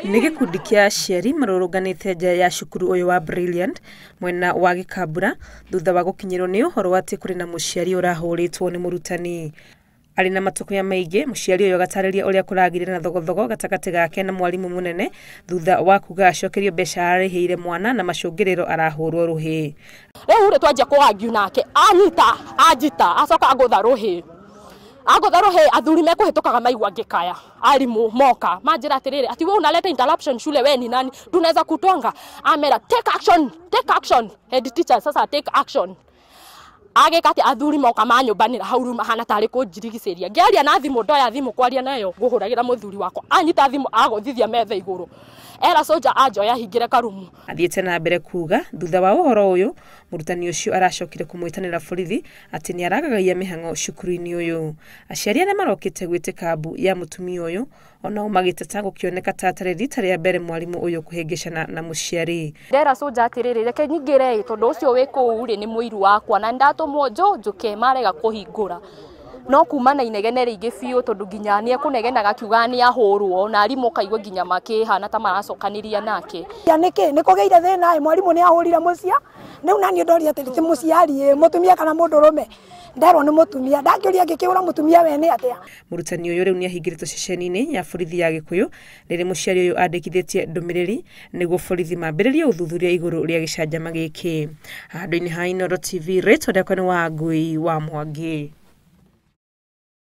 Nĩ gĩkundi kĩa aciari marũrũnganĩte nja ya cukuru ũyũ wa Brilliant mwena wa Gĩkambura thutha wa gũkinyĩrwo nĩ ũhoro atĩ kũrĩ na mũciari ũrahũrĩtwo nĩ mũrutani. Arĩ na matũkũya maingĩ, mũciari ũyũ agatarĩria ũrĩa kũragĩire na thogothogo gatagatĩ gake na mwarimũ mũnene thutha wa kuga acokerio mbeca ararĩhĩire mwana na macũngĩrĩro arahũrwo rũhĩ. Rĩu rĩ twanjia kũ argue nake, anyita anjita acoka angũtha rũhĩ, angũtha rũhĩ athuri mekũhĩtũkaga maigua ngĩkaya, arimũ moka manjĩra atĩrĩrĩ, ati wewe unaleta interruption shule, we ni nani, tunaweza kutwanga. Amera take action, take action, head teacher sasa take action. Agĩka atĩ athuri moka manyũmbanĩra hau rĩu mahana tarĩ kũnjirigicĩria, ngĩaria na thimũ, ndoya thimũ kwaria nayo ngũhũragĩra mũthuri wakwa, anyita thimũ agũthithia metha igũrũ, era soja anjoya hingĩre karumu. Athiĩte na mbere kuga thutha wa ũhoro ũyũ mũrutani ũcio aracokire kũmwĩtanĩra borithi atĩ nĩ aragagaia mĩhang'o cukuru-inĩ ũyũ. Aciari arĩa marokĩte gwĩtĩka mbu ya mũtumia ũyũ onao magĩteta gũkĩoneka ta atarĩ rita rĩa mbere mwarimũ ũyũ kũhĩngĩcana na mũciari. Ndera soja atĩrĩrĩ, reke nyingĩre ĩ, tondũ ũcio wĩ kũu rĩ nĩ mũiru wakwa na ndatũmwo njũke marega kũhingũra. No kuma na inegene rĩingĩ biũ tondũ nginya nĩ ekũnegenaga akiugaga nĩ ahũrwo na arimũ kaigua nginya makĩhana ta maracokanĩria nake. Nĩkĩ nĩ kũgĩire thĩna ĩ, mwarimũ nĩ ahũrire mũcia rĩu naniĩ ndoria atĩrĩ ti mũciari ĩ, mũtumia kana mũndũrũme, nderwo nĩ mũtumia, ndakĩũria ngĩkĩũra mũtumia we nĩ atĩa. Mũrutani ũyũ rĩu nĩ ahingĩrĩtwo ceceni-inĩ ya borithi ya Gĩkũyũ rĩrĩa mũciari ũyũ andĩkithĩtie ndũmĩrĩri nĩguo borithi mambĩrĩrie ũthuthuria igũrũ rĩa gĩcanjama gĩkĩ. Handũ-inĩ ha Inooro TV, rĩtwa rĩakwa nĩ Wangui wa Mwangi.